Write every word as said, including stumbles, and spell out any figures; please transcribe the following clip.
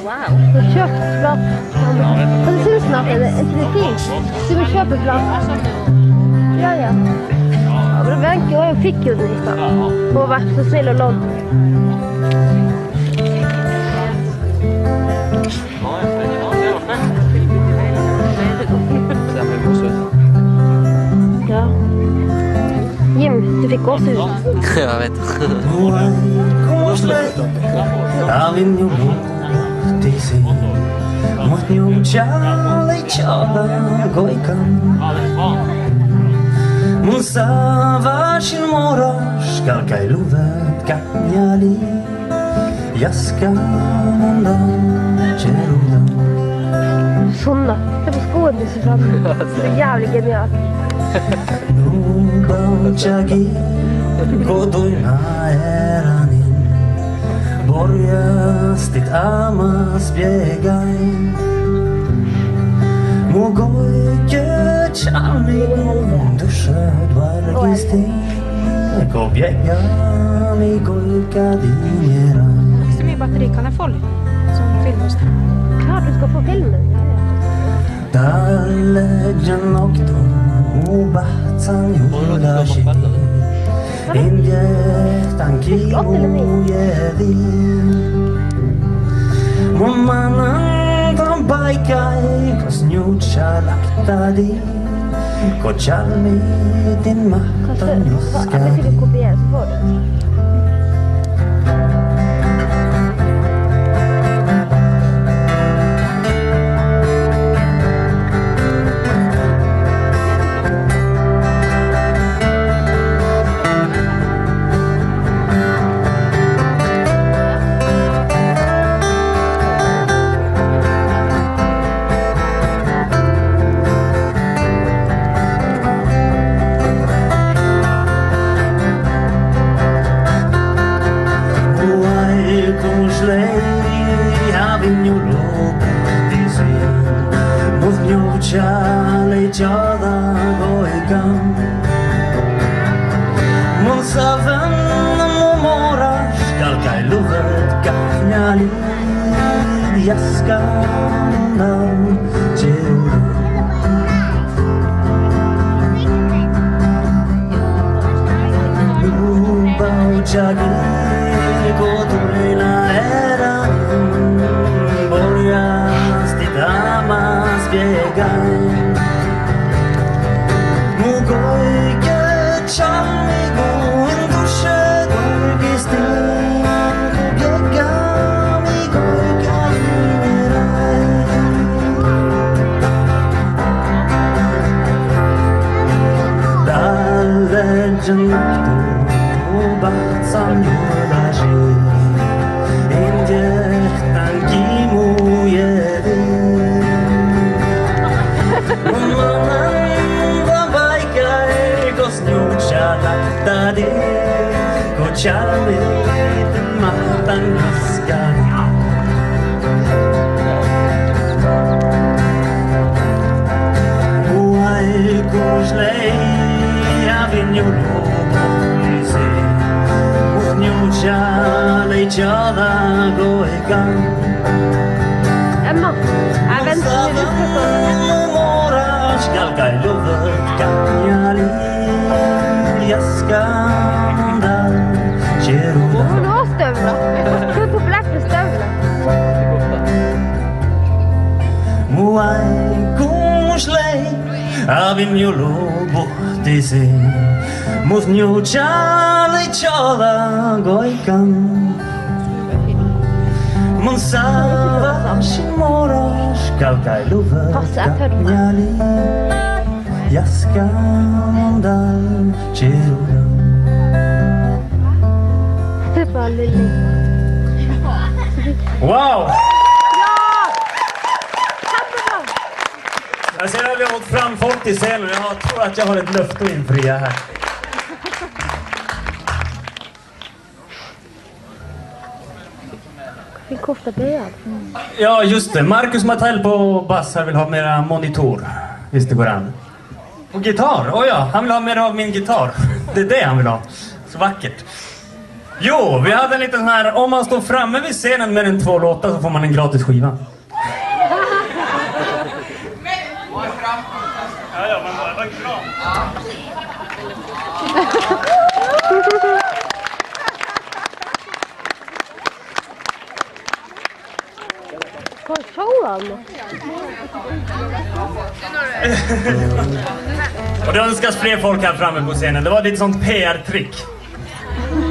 Wow. Köpplokk. Fast det syns snart, er det ikke det fint? Som en köpplokk. Ja, ja. Ja, men det verkar ju, jag fick ju den nästan. Hon var så snäll och lång. Ja. Jim, du fick gåshud. Jag vet. Avinjulu bohtii sin, muhto njučča lei čađa goigan. Mun sávašin moraš galggai luvvet gávdnjálii. Jaska mun dan čerudan. Sånn, da. Se på skoene dine så framme. Så jævlig genialt. Nu bávžžagii go duinna earánin, borjastit ámas biegáin. Mu goigge čalmmiiguin dušše bargis din, go biegga mii goiggádin earáin. Ska min batteri, kan jag få lite? Som filmhosta. Klart du ska få filmen. Ja, ja. Dál ledjen okto mu báhcán jurdašii. In diehtan gimu jedin. Mun mánnán dan báiggái gos njuččat láktadit, go čalmmiidin máhtán juoskadit. Mu áiggus lei avinjulu bohtii sin, muhto njučča lei čađa goigan. Mun sávan mu moraš galggai luvvet gávdnjálii. Jaska mun dan čerudan. Nu bávžžagii go duinna earánin, borjastit ámas biegáin. Mu goigge čalmmiiguin dušše bargis din, go biegga mii goiggádin earáin. Dál ledjen okto mu báhcán jurdašii. In diehtan gimu jedin. Mun mánnán dan báiggái gos njuččat láktadit, go čalmmiidin máhtán juoskadit. Mu áiggus lei avinjulu bohtii sin, muhto njučča lei čađa goigan. Emma, mun sávan mu moraš galggai luvvet gávdnjálii. Jaska mun dan čerudan. Hon har støvler. Hun er populært med støvler. Mu áiggus lei avinjulu bohtii sin, muhto njučča lei čađa goigan. Mun sávašin moraš galggai luvvet gávdnjálii. Jaska mun dan čerudan. Wow! Ja! Jättebra! Jag ser att vi har fått fram folk till scenen. Jag tror att jag har ett löfte att infria här. Min kofta börjar. Ja, just det. Marcus Matell på bas, han vill ha mera monitor. Visst det går an. Och gitarr. Åh ja, han vill ha mer av min gitarr. Det är det han vill ha. Så vackert. Jo, vi hade en liten sån här, om man står framme vid scenen med en två låtar så får man en gratis skiva. Og det ønskes fler folk her framme på scenen. Det var litt sånn P R-triks.